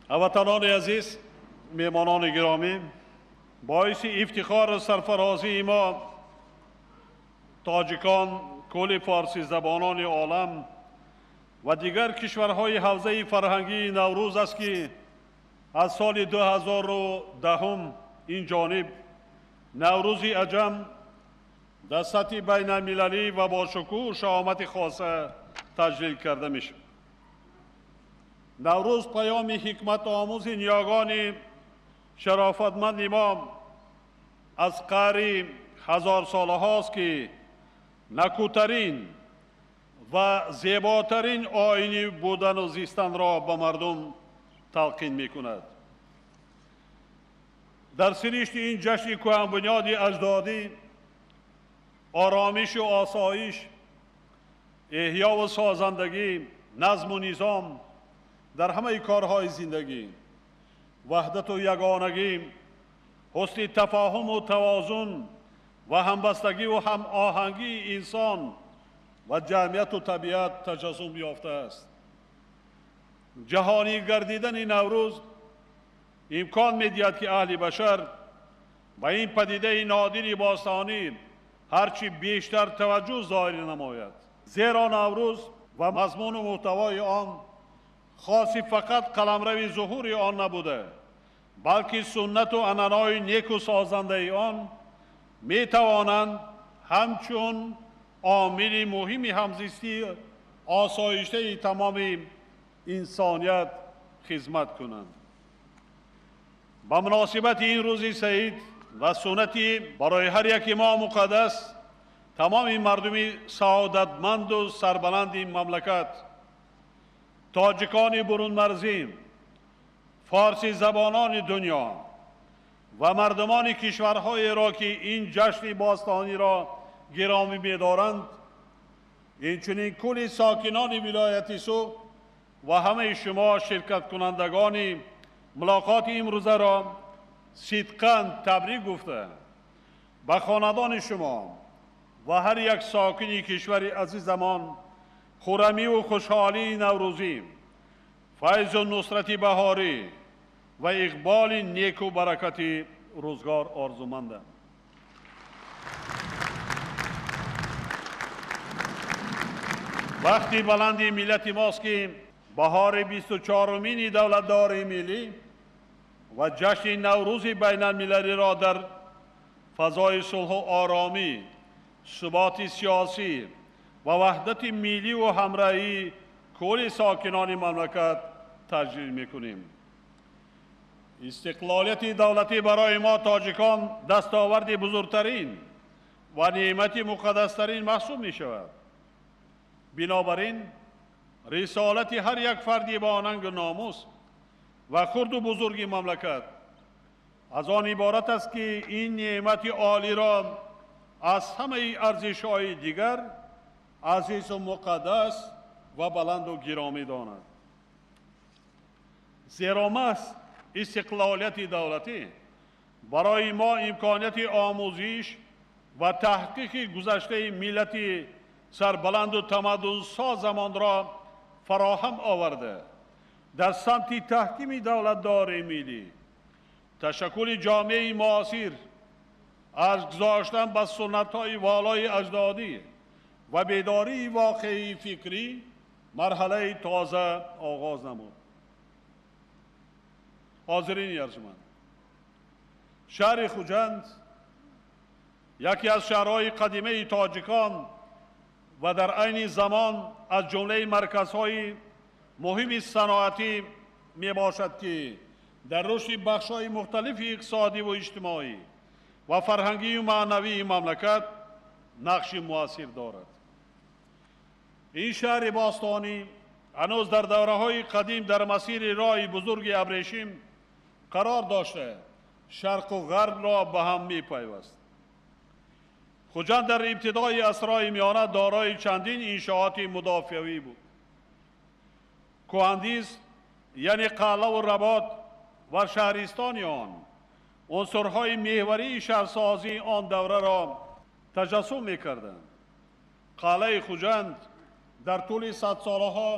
Ҳамватанони азиз, меҳмонони гиромӣ, боиси ифтихору сарфарозии мо тоҷикон, кулли форсизабонони олам ва дигар кишварҳои ҳавзаи фарҳангии Наврӯз аст, ки аз соли 2010 ин ҷониб Наврӯзи аҷам дар сатҳи байналмилалӣ ва бо шукӯҳу шаҳомати хоса таҷлил карда мешавад. Наврӯз паёми ҳикматомӯзи ниёгони шарофатманди мо аз қарни ҳазорсолаҳост, ки накӯтарин ва зеботарин оини будану зистанро ба мардум талқин мекунад. Дар сиришти ин ҷашни кӯҳанбунёди аҷдодӣ оромишу осоиш, эҳёву созандагӣ, назму низом дар ҳамаи корҳои зиндагӣ, ваҳдату ягонагӣ, ҳусни тафоҳуму тавозун ва ҳамбастагиву ҳамоҳангии инсон ва ҷамъияту табиат таҷассум ёфтааст. Ҷаҳонӣ гардидани Наврӯз имкон медиҳад, ки аҳли башар ба ин падидаи нодири бостонӣ ҳарчи бештар таваҷҷӯҳ зоҳир намояд. Зеро Наврӯз ва мазмуну мӯҳтавои он хоси фақат қаламрави зуҳури он набуда, балки суннату анъанаҳои неку созандаи он метавонанд ҳамчун омили муҳими ҳамзистии осоиштаи тамоми инсоният хизмат кунанд. Ба муносибати ин рӯзи саид ва суннати барои ҳар яки мо муқаддас, тамоми мардуми саодатманду сарбаланди мамлакат, тоҷикони бурунмарзӣ, форсизабонони дунё ва мардумони кишварҳоеро, ки ин ҷашни бостониро гиромӣ медоранд, инчунин кулли сокинони вилояти Суғд ва ҳамаи шумо ширкаткунандагони мулоқоти имрӯзаро сидқан табрик гуфта, ба хонадони шумо ва ҳар як сокини кишвари азизамон хуррамиву хушҳолии наврӯзӣ, файзу нусрати баҳорӣ ва иқболи неку баракати рӯзгор орзумандам. Вақти баланди миллати мост, ки баҳори 24-умини давлатдори миллӣ ва ҷашни Наврӯзи байналмилалиро дар фазои сулҳу оромӣ, суботи сиёсӣ ва ваҳдати милливу ҳамроҳии кулли сокинони мамлакат таҷлил мекунем. Истиқлолияти давлатӣ барои мо тоҷикон дастоварди бузургтарин ва неъмати муқаддастарин маҳсуб мешавад. Бинобар ин рисолати ҳар як фарди бо нангу номус ва хурду бузурги мамлакат аз он иборат аст, ки ин неъмати олиро аз ҳамаи арзишҳои дигар азизу муқаддас ва баланду гиромӣ донад. Зеро маҳз истиқлолияти давлатӣ барои мо имконияти омӯзиш ва таҳқиқи гузаштаи миллати сарбаланду тамаддунсозамонро фароҳам оварда, дар самти таҳкими давлатдори миллӣ, ташаккули ҷомеаи муосир, арҷ гузоштан ба суннатҳои волои аҷдодӣ ва бедории воқеии фикрӣ марҳалаи тоза оғоз намуд. Ҳозирини арҷманд, шаҳри Хуҷанд яке аз шаҳрҳои қадимаи тоҷикон ва дар айни замон аз ҷумлаи марказҳои муҳими саноатӣ мебошад, ки дар рушди бахшҳои мухталифи иқтисодиву иҷтимоӣ ва фарҳангию маънавии мамлакат нақши муассир дорад. Ин шаҳри бостонӣ ҳанӯз дар давраҳои қадим дар масири роҳи бузурги абрешим қарор дошта, шарқу ғарбро ба ҳам мепайваст. Хуҷанд дар ибтидои асрҳои миёна дорои чандин иншооти мудофиавӣ буд. Кӯҳандиз, яъне қалъаву работ ва шаҳристони он, унсурҳои меҳварии шаҳрсозии он давраро таҷассум мекарданд. Қалъаи Хуҷанд дар тӯли садсолаҳо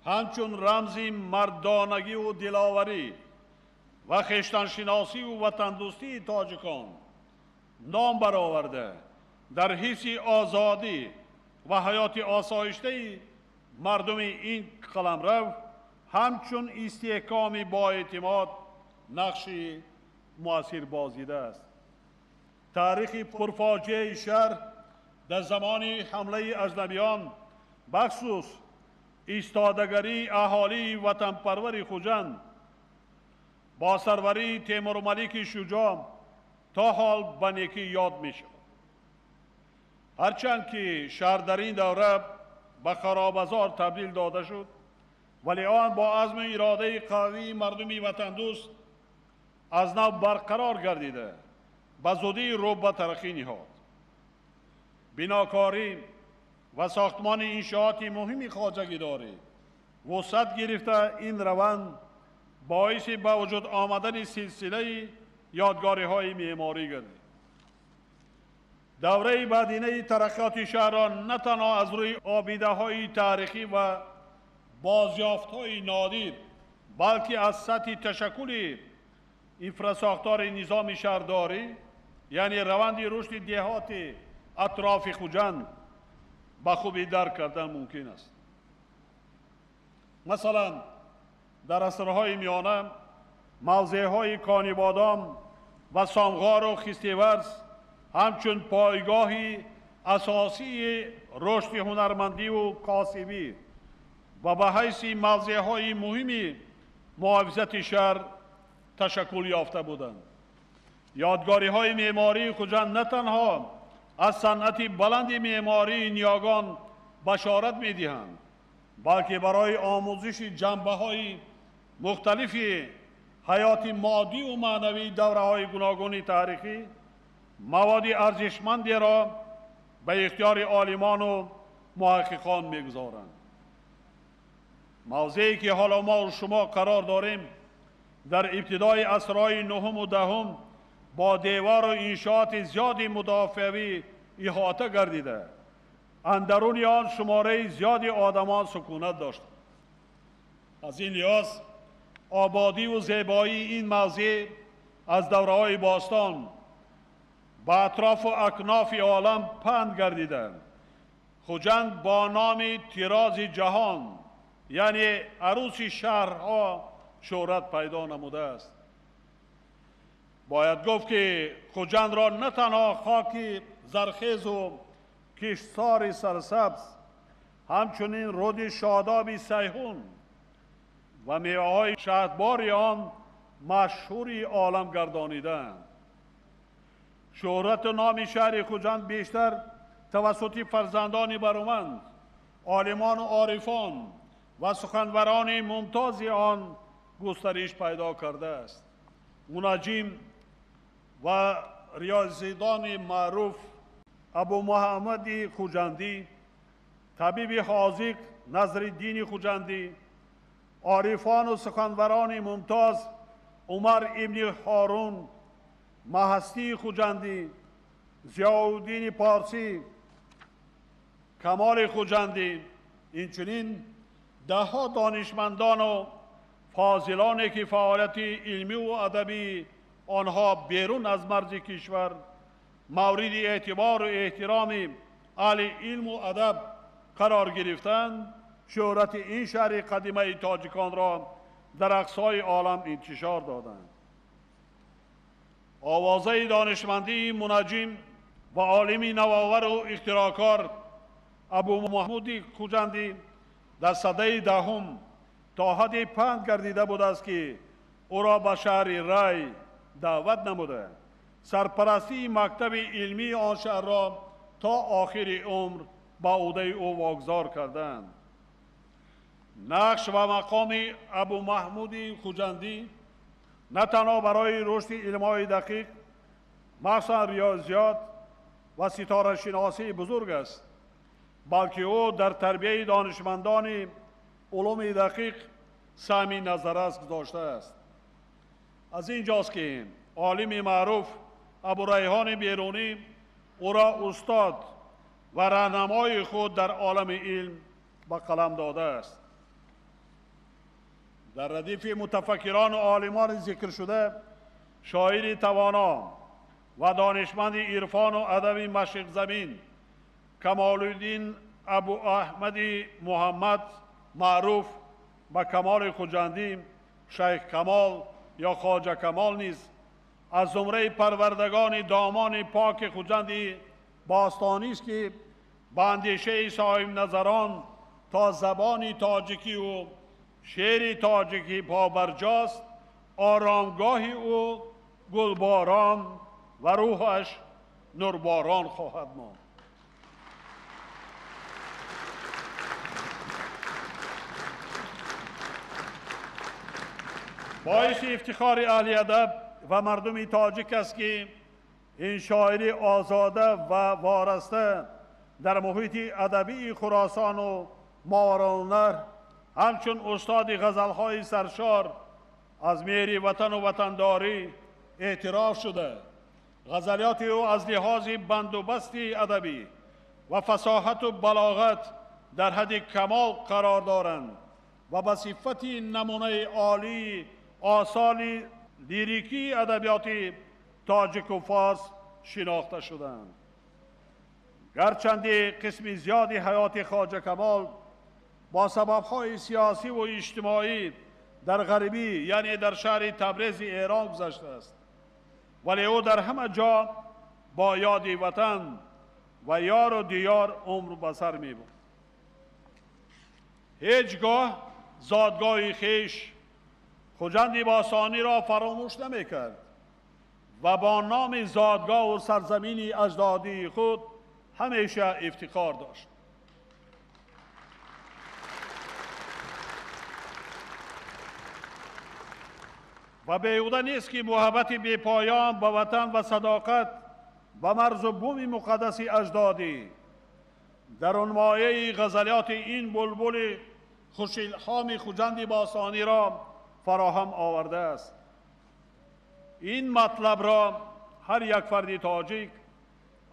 ҳамчун рамзи мардонагиву диловарӣ ва хештаншиносиву ватандӯстии тоҷикон ном бароварда, дар ҳисси озодӣ ва ҳаёти осоиштаи мардуми ин қаламрав ҳамчун истеҳкоми боэътимод нақши муассир бозидааст. Таърихи пурфоҷиаи шаҳр дар замони ҳамлаи аҷнабиён, бахусус истодагарии аҳолии ватанпарвари Хуҷанд бо сарварии Темурмалики Шуҷоъ то ҳол ба некӣ ёд мешавад. Ҳарчанд ки шаҳр дар ин давра ба харобазор табдил дода шуд, вале он бо азму иродаи қавии мардуми ватандӯст аз нав барқарор гардида, ба зудӣ рӯ ба тараққӣ ниҳод. Бинокорӣ ва сохтмони иншооти муҳими хоҷагидорӣ вусъат гирифта, ин раванд боиси ба вуҷуд омадани силсилаи ёдгориҳои меъморӣ гардид. Давраи баъдинаи тараққиёти шаҳрро на танҳо аз рӯи обидаҳои таърихӣ ва бозёфтҳои нодир, балки аз сатҳи ташаккули инфрасохтори низоми шаҳрдорӣ, яъне раванди рушди деҳоти атрофи Хуҷанд ба хубӣ дарк кардан мумкин аст. Масалан, дар асрҳои миёна мавзеъҳои Конибодом ва Сомғору Хистеварз ҳамчун пойгоҳи асосии рушди ҳунармандиву косибӣ ва ба ҳайси мавзеъҳои муҳими муҳофизати шаҳр ташаккул ёфта буданд. Ёдгориҳои меъмории Хуҷанд на танҳо аз санъати баланди меъмории ниёгон башорат медиҳанд, балки барои омӯзиши ҷанбаҳои мухталифи ҳаёти моддиву маънавии давраҳои гуногуни таърихӣ маводи арзишмандеро ба ихтиёри олимону муҳаққиқон мегузоранд. Мавзее ки ҳоло мо шумо қарор дорем, дар ибтидои асрҳои нуҳуму даҳум бо девору иншооти зиёди мудофиавӣ иҳота гардида, андаруни он шумораи зиёди одамон сукунат доштанд. Аз ин лиҳоз ободиву зебоии ин мавзеъ аз давраҳои бостон ба атрофу акнофи олам панд гардида, Хуҷанд бо номи тирози ҷаҳон, яъне арӯси шаҳрҳо, шӯҳрат пайдо намудааст. Бояд гуфт, ки Хуҷандро на танҳо хоки зархезу киштсори сарсабз, ҳамчунин руди шодоби Сайҳун ва меваҳои шаҳдбори он машҳури олам гардонидаанд. Шӯҳрату номи шаҳри Хуҷанд бештар тавассути фарзандони бароманд, олимону орифон ва суханварони мумтози он густариш пайдо кардааст. Мунаҷҷим ва риёзидони маъруф Абумуҳаммади Хуҷандӣ, табиби ҳозиқ Назриддини Хуҷандӣ, орифону суханварони мумтоз Умар ибни Ҳорун, Маҳастии Хуҷандӣ, Зиёуддини Порсӣ, Камоли Хуҷандӣ, инчунин даҳҳо донишмандону фозилоне ки фаъолияти илмиву адабии онҳо берун аз марзи кишвар мавриди эътибору эҳтироми аҳли илму адаб қарор гирифтанд, шӯҳрати ин шаҳри қадимаи тоҷиконро дар ақсои олам интишор доданд. Овозаи донишмандии мунаҷҷим ва олими навовару ихтироъкор Абумаҳмуди Хуҷандӣ дар садаи даҳум то ҳадде панд гардида будааст, ки ӯро ба шаҳри Рай даъват намуда, сарпарастии мактаби илмии он шаҳрро то охири умр ба ӯҳдаи ӯ вогузор карданд. Нақш ва мақоми Абумаҳмуди Хуҷандӣ на танҳо барои рушди илмҳои дақиқ, махсусан риёзиёт ва ситорашиносӣ бузург аст, балки ӯ дар тарбияи донишмандони улуми дақиқ саҳми назаррас гузоштааст. Аз ин ҷост, ки олими маъруф Абурайҳони Берунӣ ӯро устод ва раҳнамои худ дар олами илм ба қалам додааст. Дар радифи мутафаккирон ва олимони зикршуда шоири тавоно ва донишманди ирфону адаби машриқзамин Камолиддин Абу Аҳмади Муҳаммад, маъруф ба Камоли Хуҷандӣ, Шайх Камол ё Хоҷа Камол низ аз зумраи парвардагони домони поки Хуҷанди бостонист, ки ба андешаи соҳибназарон то забони тоҷикиву шеъри тоҷикӣ побарҷост, оромгоҳи ӯ гулборон ва рӯҳаш нурборон хоҳад монд. Боиси ифтихори аҳли адаб ва мардуми тоҷик аст, ки ин шоири озода ва вораста дар муҳити адабии Хуросону Мовароуннаҳр ҳамчун устоди ғазалҳои саршор аз меҳри ватану ватандорӣ эътироф шуда, ғазалиёти ӯ аз лиҳози бандубасти адабӣ ва фасоҳату балоғат дар ҳадди камол қарор доранд ва ба сифати намунаи олии осори лирикии адабиёти тоҷику форс шинохта шуданд. Гарчанде қисми зиёди ҳаёти Хоҷа Камол бо сабабҳои сиёсиву иҷтимоӣ дар ғарибӣ, яъне дар шаҳри Табрези Эрон гузаштааст, вале ӯ дар ҳама ҷо бо ёди ватан ва ёру диёр умр ба сар мебурд. Ҳеҷ гоҳ зодгоҳи хеш Хуҷанди бостониро фаромӯш намекард ва бо номи зодгоҳу сарзамини аҷдодии худ ҳамеша ифтихор дошт. Ва беҳуда нест, ки муҳаббати бепоён ба ватан ва садоқат ба марзу буми муқаддаси аҷдодӣ дар унмояи ғазалиёти ин булбули хушилҳоми Хуҷанди бостониро фароҳам овардааст. Ин матлабро ҳар як фарди тоҷик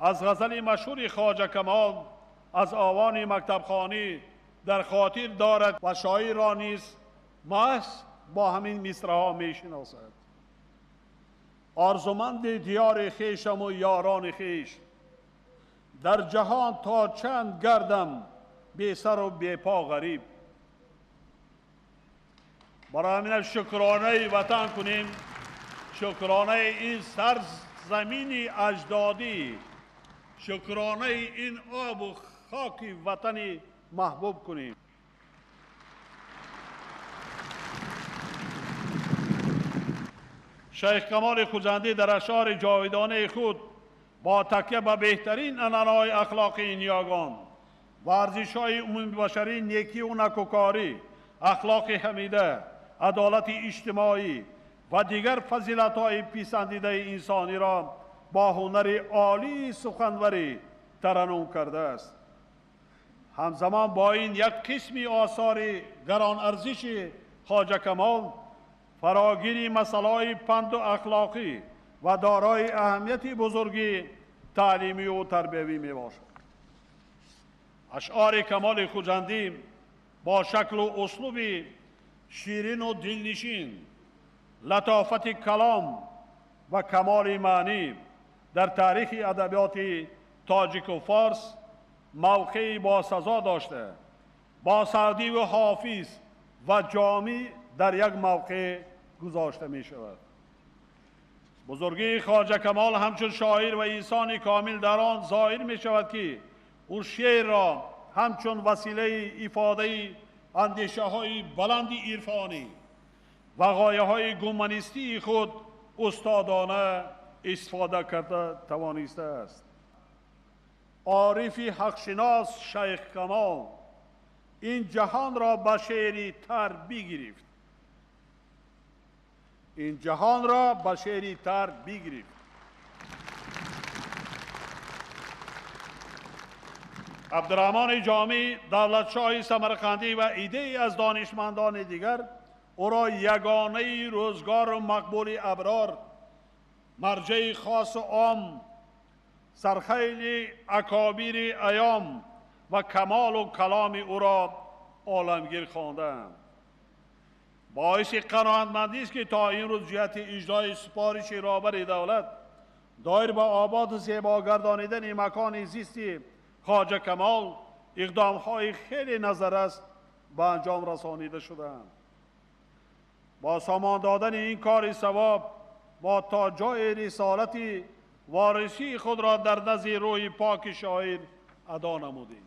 аз ғазали машҳури Хоҷа Камол аз овони мактабхонӣ дар хотир дорад ва шоирро низ маҳз бо ҳамин мисраҳо мешиносад. Орзуманди диёри хешаму ёрони хеш, дар ҷаҳон то чанд гардам бесару бепо ғариб. Барои ҳамин шукронаи ватан кунем, шукронаи ин сарзамини аҷдодӣ, шукронаи ин обу хоки ватани маҳбуб кунем. Шайх Камоли Хуҷандӣ дар ашъори ҷовидонаи худ бо такя ба беҳтарин анъанаҳои ахлоқии ниёгон ва арзишҳои умумибашарӣ, некиву накӯкорӣ, ахлоқи ҳамида, адолати иҷтимоӣ ва дигар фазилатҳои писандидаи инсониро бо ҳунари олии суханварӣ тараннум кардааст. Ҳамзамон бо ин як қисми осори гаронарзиши Хоҷа Камол фарогири масъалаҳои панду ахлоқӣ ва дорои аҳамияти бузурги таълимию тарбиявӣ мебошад. Ашъори Камоли Хуҷандӣ бо шаклу услуби ширину дилнишин, латофати калом ва камоли маънӣ дар таърихи адабиёти тоҷику форс мавқеи босазо дошта, бо Саъдиву Ҳофиз ва Ҷомӣ дар як мавқеъ гузошта мешавад. Бузургии Хоҷа Камол ҳамчун шоир ва инсони комил дар он зоҳир мешавад, ки ӯ шеърро ҳамчун василаи ифодаи андешаҳои баланди ирфонӣ ва ғояҳои гуманистии худ устодона истифода карда тавонистааст. Орифи ҳақшинос Шайх Камол ин ҷаҳонро ба шеъри тар бигирифт. Ин ҷаҳонро ба шеъри тар бигирифт. Абдураҳмони Ҷомӣ, давлатшоҳи Самарқандӣ ва иддае аз донишмандони дигар ӯро ягонаи рӯзгору мақбули аброр, марҷаи хосу ом, сархайли акобири айём ва камолу каломи ӯро оламгир хондаанд. Боиси қаноатмандӣ аст, ки то имрӯз ҷиҳати иҷрои супориши роҳбари давлат доир ба ободу зебо гардонидани макони зисти Хоҷа Камол иқдомҳои хеле назаррас ба анҷом расонида шудаанд. Бо сомон додани ин кори савоб мо то ҷои рисолати ворисии худро дар назди рӯҳи поки шоир адо намудем.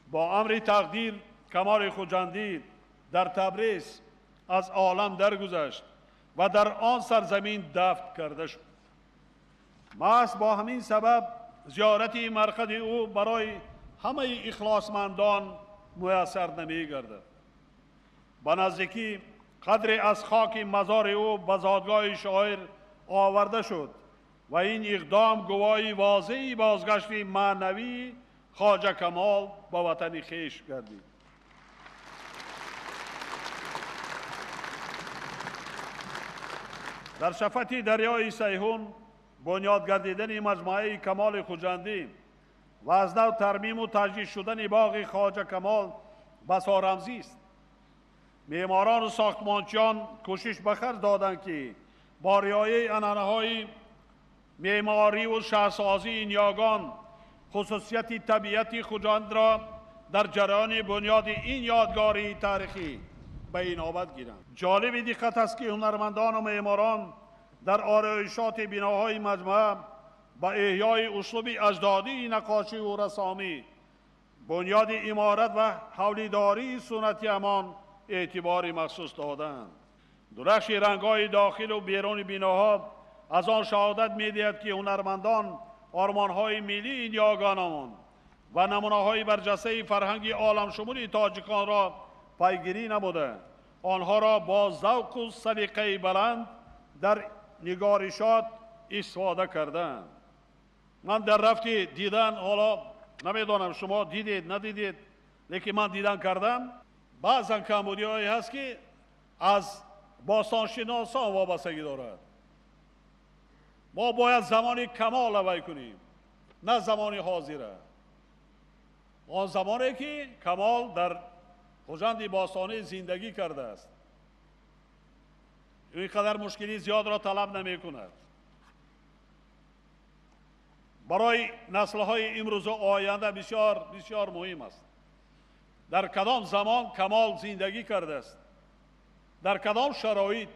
Бо амри тақдир Камоли Хуҷандӣ дар Табриз аз олам даргузашт ва дар он сарзамин дафн карда шуд. Маҳз бо ҳамин сабаб зиёрати марқади ӯ барои ҳамаи ихлосмандон муяссар намегардад. Ба наздикӣ қадре аз хоки мазори ӯ ба зодгоҳи шоир оварда шуд ва ин иқдом гувоҳи возеҳи бозгашти маънавии Хоҷа Камол ба ватани хеш гардид. Дар шафати дарёи Сайҳун бунёд гардидани маҷмӯаи Камоли Хуҷандӣ ва аз нав тармиму таҷдид шудани боғи Хоҷа Камол басо рамзист. Меъморону сохтмончиён кӯшиш ба харҷ доданд, ки бо риояи анъанаҳои меъмориву шаҳрсозии ниёгон хусусияти табиати Хуҷандро дар ҷараёни бунёди ин ёдгории таърихӣ ба инобат гиранд. Ҷолиби диққат аст, ки ҳунармандону меъморон дар ороишоти биноҳои маҷмӯа ба эҳёи услуби аҷдодии наққошиву рассомӣ, бунёди иморат ва ҳавлидории суннати амон эътибори махсус доданд. Дурахши рангҳои дохилу беруни биноҳо аз он шаҳодат медиҳад, ки ҳунармандон ормонҳои миллии ниёгонамон ва намунаҳои барҷастаи фарҳанги оламшумули тоҷиконро пайгирӣ намуда, онҳоро бо завқу салиқаи баланд дар нигоришот истифода карданд. Ман дар рафти дидан, ҳоло намедонам шумо дидед надидед, лекин ман дидан кардам, баъзан камбудиҳое ҳаст, ки аз бостоншиносон вобастагӣ дорад. Мо бояд замони Камол аввал кунем, на замони ҳозира. Он замоне ки Камол дар Хуҷанди бостонӣ зиндагӣ кардааст, ин қадар мушкилии зиёдро талаб намекунад. Барои наслҳои имрӯзу оянда бисёр бисёр муҳим аст. Дар кадом замон Камол зиндагӣ кардааст, дар кадом шароит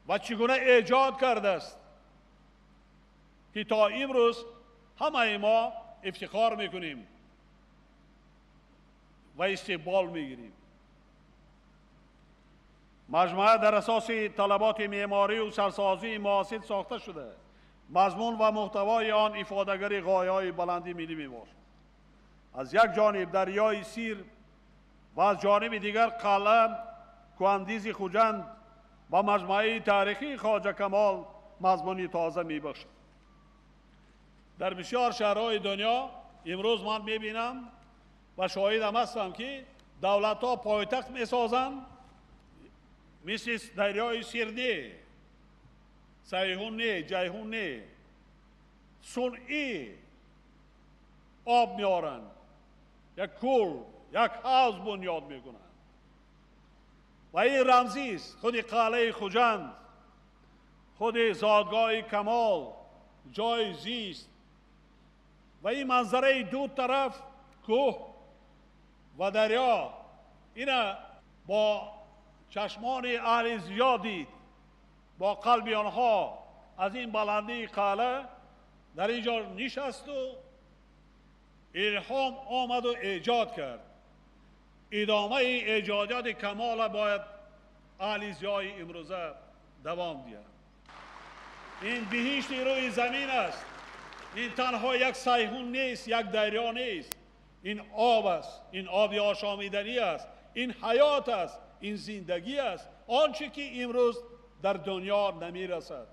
ва чӣ гуна эҷод кардааст, ки то имрӯз ҳамаи мо ифтихор мекунем ва истиқбол мегирем. Маҷмӯа дар асоси талаботи меъморию сарсозии муосир сохта шуда, мазмун ва муҳтавои он ифодагари ғояҳои баланди миллӣ мебошад. Аз як ҷониб дарёи Сир ва аз ҷониби дигар қалъа Куандизи Хуҷанд ба маҷмӯаи таърихии Хоҷа Камол мазмуни тоза мебахшад. Дар бисёр шаҳрҳои дунё имрӯз ман мебинам ва шоҳидам ҳастам, ки давлатҳо пойтахт месозанд мисли дарёи Сир не, Сайҳун не, Ҷайҳун не, сунъӣ об меоранд, як кӯл, як ҳавз бунёд мекунанд. Ва ин рамзист. Худи қалъаи Хуҷанд, худи зодгоҳи Камол, ҷои зист ва ин манзараи ду тараф кӯҳ ва дарё, ина бо чашмони аҳли зиёд дид, бо қалби онҳо аз ин баландии қалъа дар ин ҷо нишасту илҳом омаду эҷод кард. Идомаи эҷодиёти Камола бояд аҳли зиёи имрӯза давом диҳад. Ин биҳишти рӯи замин аст. Ин танҳо як Сайҳун нест, як дарё нест. Ин об аст, ин оби ошомиданӣ аст, ин ҳаёт аст, ин зиндагӣ аст. Он чӣ ки имрӯз дар дунё намерасад,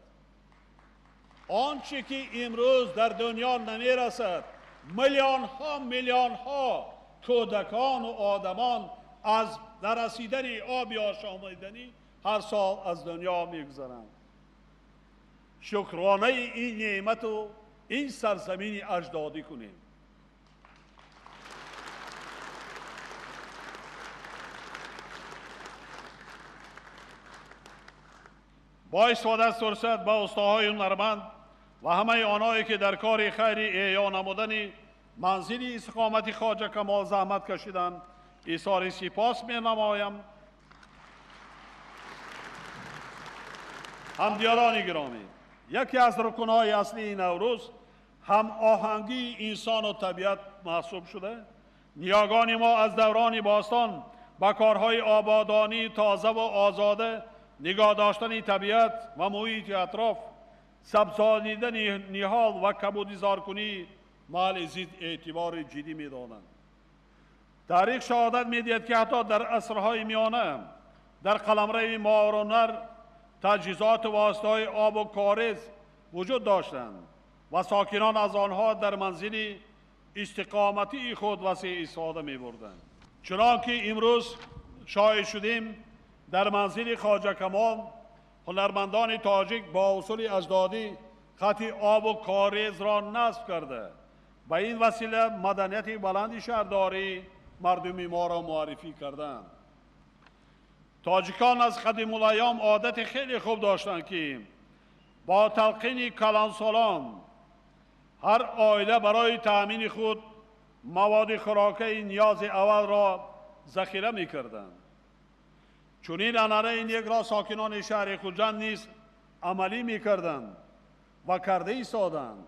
он чӣ ки имрӯз дар дунё намерасад, миллионҳо миллионҳо кӯдакону одамон аз нарасидани оби ошомиданӣ ҳар сол аз дунё мегузаранд. Шукронаи ин неъмату ин сарзамини аҷдодӣ кунем. Бо истифода аз фурсат ба устаҳои ҳунарманд ва ҳамаи онҳое ки дар кори хайри эҳё намудани манзили истиқомати Хоҷа Камол заҳмат кашиданд, изҳори сипос менамоям. Ҳамдиёрони гиромӣ, яке аз рукнҳои аслии Наврӯз ҳамоҳангии инсону табиат маҳсуб шуда, ниёгони мо аз даврони бостон ба корҳои ободонии тоза ва озода нигоҳ доштани табиат ва муҳити атроф, сабзонидани ниҳол ва кабудизоркунии маҳалли зист эътибори ҷиддӣ медонанд. Таърих шаҳодат медиҳад, ки ҳатто дар асрҳои миёна дар қаламрави Мовароуннаҳр таҷҳизоту воситаҳои обу корез вуҷуд доштанд ва сокинон аз онҳо дар манзили истиқоматии худ васеъ истифода мебурданд. Чунон ки имрӯз шоҳид шудем, дар манзили Хоҷа Камол ҳунармандони тоҷик бо усули аҷдодӣ хати обу корезро насб карда, ба ин васила маданияти баланди шаҳрдорӣ мардуми моро муаррифӣ карданд. Тоҷикон аз қадимулайём одати хеле хуб доштанд, ки бо талқини калонсолон ҳар оила барои таъмини худ маводи хӯрокаи ниёзи аввалро захира мекарданд. Чунин анъанаи некро сокинони шаҳри Хуҷанд низ амалӣ мекарданд ва карда истоданд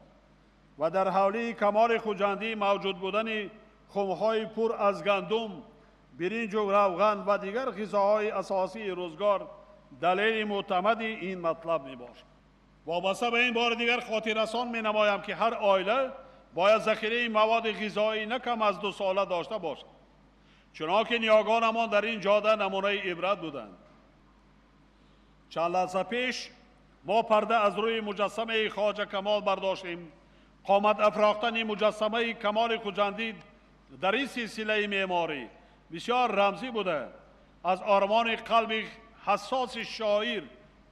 ва дар ҳавлии Камоли Хуҷандӣ мавҷуд будани хумҳои пур аз гандум, биринҷу равған ва дигар ғизоҳои асосии рӯзгор далели мӯътамади ин матлаб мебошад. Вобаста ба ин бори дигар хотиррасон менамоям, ки ҳар оила бояд захираи маводи ғизоӣ на кам аз 2 сола дошта бошад, чунон ки ниёгонамон дар ин ҷода намунаи ибрат буданд. Чанд лаҳза пеш мо парда аз рӯи муҷассамаи Хоҷа Камол бардоштем. Қомат афрохтани муҷассамаи Камоли Хуҷандӣ дар ин силсилаи меъморӣ бисёр рамзӣ буда, аз ормони қалби ҳассоси шоир,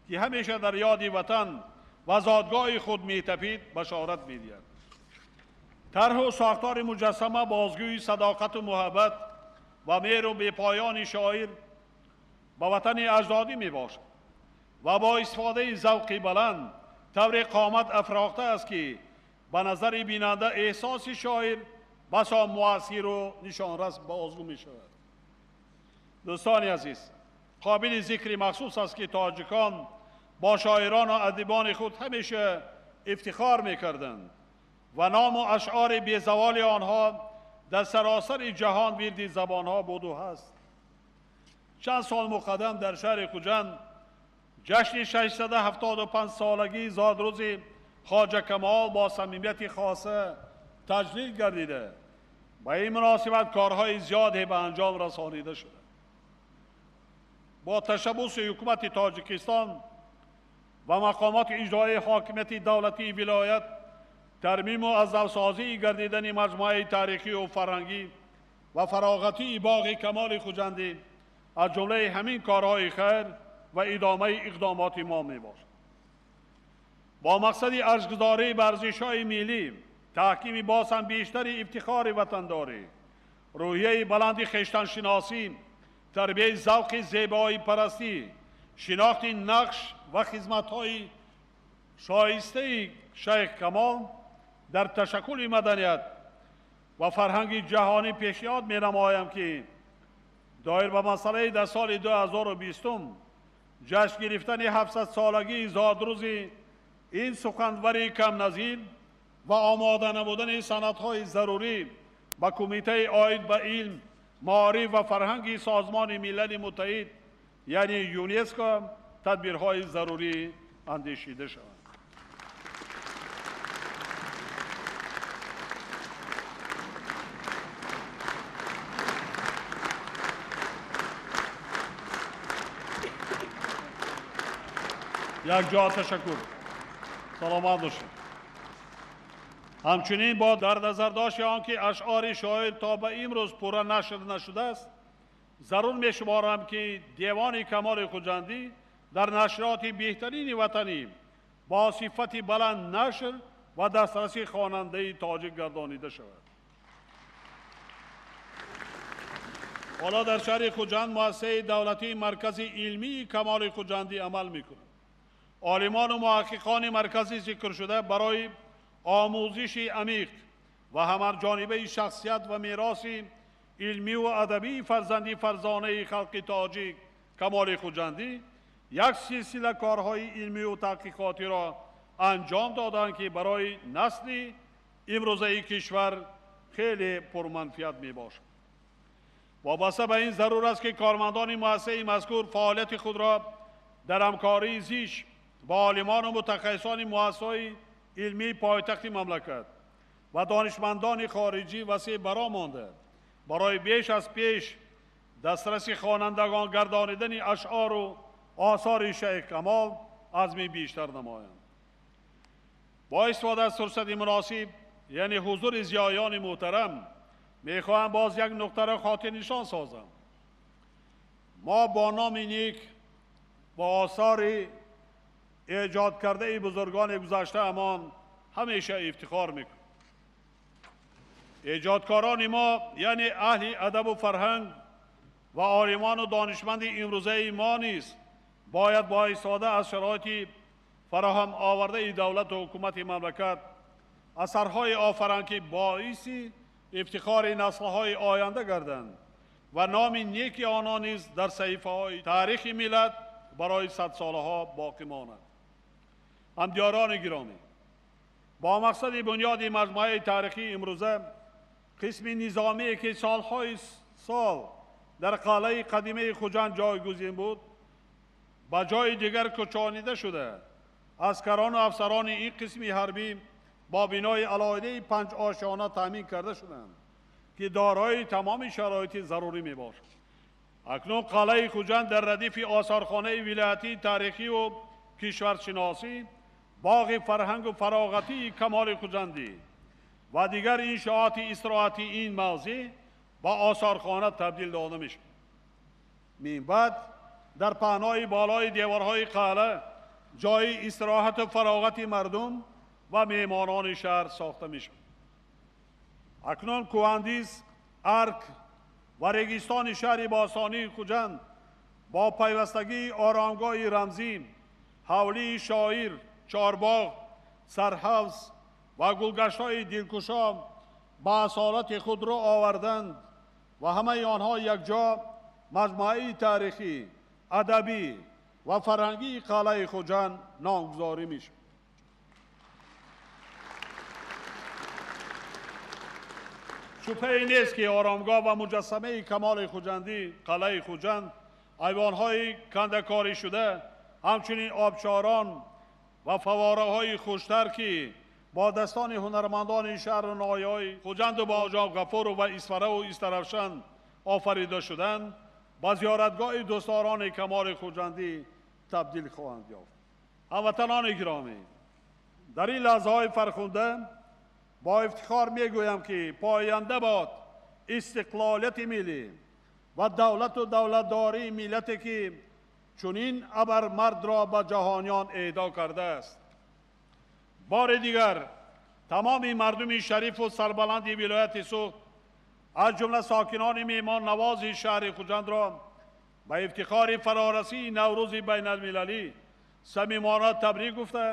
ки ҳамеша дар ёди ватан ва зодгоҳи худ метапид, башорат медиҳад. Тарҳу сохтори муҷассама бозгӯи садоқату муҳаббат ва меҳру бепоёни шоир ба ватани аҷдодӣ мебошад ва бо истифодаи завқи баланд тавре қомат афрохта аст, ки ба назари бинанда эҳсоси шоир басо муассиру нишонрас бозгӯ мешавад. Дӯстони азиз, қобили зикри махсус аст, ки тоҷикон бо шоирону адибони худ ҳамеша ифтихор мекарданд ва ному ашъори безаволи онҳо дар саросари ҷаҳон вирди забонҳо буду ҳаст. Чанд сол муқаддам дар шаҳри Хуҷанд ҷашни 675 солагии зодрӯзи Хоҷа Камол бо самимияти хоса таҷлил гардида, ба ин муносибат корҳои зиёде ба анҷом расонида шуда. Бо ташаббуси ҳукумати Тоҷикистон ва мақомоти иҷроии ҳокимияти давлатии вилоят тармиму аз навсозии гардидани маҷмӯаи таърихию фарҳангӣ ва фароғатии боғи Камоли Хуҷандӣ аз ҷумлаи ҳамин корҳои хайр ва идомаи иқдомоти мо мебошад. Бо мақсади арҷгузорӣ ба арзишҳои миллӣ, таҳкими боз ҳам бештари ифтихори ватандорӣ, рӯҳияи баланди хештаншиносӣ, тарбияи завқи зебоипарастӣ, шинохти нақш ва хизматҳои шоистаи Шайх Камол дар ташаккули маданият ва фарҳанги ҷаҳонӣ пешниҳод менамоям, ки доир ба масъалаи дар соли 2020 ҷашн гирифтани 700-солагии зодрӯзи ин суханвари камназир ва омода намудани санадҳои зарурӣ ба Кумитаи оид ба илм, маориф ва фарҳанги Созмони Милали Муттаҳид, яъне ЮНЕСКО, тадбирҳои зарурӣ андешида шаванд. Як ҷо ташаккур. Саломат бошед. Ҳамчунин бо дар назардошти он ки ашъори шоир то ба имрӯз пурра нашр нашудааст, зарур мешуморам, ки девони Камоли Хуҷандӣ дар нашриёти беҳтарини ватанӣ бо сифати баланд нашр ва дастраси хонандаи тоҷик гардонида шавад. Ҳоло дар шаҳри Хуҷанд муассисаи давлатии Маркази илмии Камоли Хуҷандӣ амал мекунад. Олимону муҳаққиқони маркази зикршуда барои омӯзиши амиқ ва ҳамаҷонибаи шахсият ва мероси илмию адабии фарзанди фарзонаи халқи тоҷик Камоли Хуҷандӣ як силсила корҳои илмию таҳқиқотиро анҷом доданд, ки барои насли имрӯзаи кишвар хеле пурманфиат мебошад. Вобаста ба ин зарур аст, ки кормандони муассисаи мазкур фаъолияти худро дар ҳамкории зич бо олимону мутахассисони муассисаҳои илмии пойтахти мамлакат ва донишмандони хориҷӣ васеъ баро монда, барои беш аз пеш дастраси хонандагон гардонидани ашъору осори Шайх Камол азми бештар намоянд. Бо истифода аз фурсати муносиб, яъне ҳузури зиёёни муҳтарам, мехоҳам боз як нуқтаро хотирнишон созам. Мо бо номи нек ва осори эҷод кардаи бузургони гузаштаамон ҳамеша ифтихор мекунем. Эҷодкорони мо, яъне аҳли адабу фарҳанг ва олимону донишманди имрӯзаи мо низ бояд бо истифода аз шароити фароҳам овардаи давлату ҳукумати мамлакат асарҳое офаранд, ки боиси ифтихори наслҳои оянда гарданд ва номи неки онҳо низ дар саҳифаҳои таърихи миллат барои садсолаҳо боқӣ монад. Ҳамдиёрони гиромӣ, бо мақсади бунёди маҷмӯаи таърихии имрӯза қисми низомие, ки солҳои сол дар қалъаи қадимаи Хуҷанд ҷойгузин буд, ба ҷои дигар кӯчонида шуда, аскарону афсарони ин қисми ҳарбӣ бо бинои алоҳидаи панҷошёна таъмин карда шуданд, ки дорои тамоми шароити зарурӣ мебошад. Акнун қалъаи Хуҷанд дар радифи осорхонаи вилоятии таърихию кишваршиносӣ, боғи фарҳангу фароғатии Камоли Хуҷандӣ ва дигар иншооти истироҳатии ин мавзеъ ба осорхона табдил дода мешавад. Минбаъд дар паҳнои болои деворҳои қалъа ҷои истироҳату фароғати мардум ва меҳмонони шаҳр сохта мешавад. Акнун Кӯҳандиз, Арк ва регистони шаҳри бостонии Хуҷанд бо пайвастагии оромгоҳи рамзӣ, ҳавлии шоир, чорбоғ, сарҳавз ва гулгаштҳои дилкушо ба асолати худ рӯ оварданд ва ҳамаи онҳо якҷо маҷмӯаи таърихӣ, адабӣ ва фарҳангии қалъаи Хуҷанд номгузорӣ мешавад. Шубҳае нест, ки оромгоҳ ва муҷассамаи Камоли Хуҷандӣ, қалъаи Хуҷанд, айвонҳои кандакорӣ шуда, ҳамчунин обшорон ва фавораҳои хуштар, ки бо дастони ҳунармандони шаҳру ноҳияҳои Хуҷанду Боҷоқ, Ғафуров ва Исфараву Истаравшан офарида шуданд, ба зиёратгоҳи дӯстдорони Камоли Хуҷандӣ табдил хоҳанд ёфт. Ҳамватанони гиромӣ, дар ин лаҳзаҳои фархунда бо ифтихор мегӯям, ки поянда бод истиқлолияти миллӣ ва давлату давлатдории миллате, ки чунин абармардро ба ҷаҳониён эҳдо кардааст. Бори дигар тамоми мардуми шарифу сарбаланди вилояти Суғд, аз ҷумла сокинони меҳмоннавози шаҳри Хуҷандро ба ифтихори фарорасии Наврӯзи байналмилалӣ самимона табрик гуфта,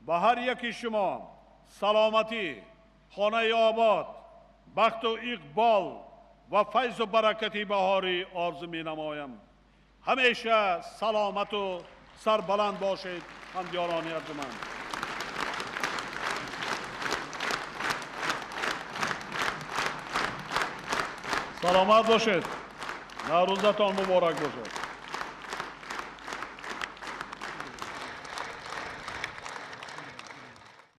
ба ҳар яки шумо саломатӣ, хонаи обод, бахту иқбол ва файзу баракати баҳорӣ орзу менамоям. Ҳамеша саломату сарбаланд бошед, ҳамдиёрони арҷуманд. Саломат бошед. Наврӯзатон муборак бошад.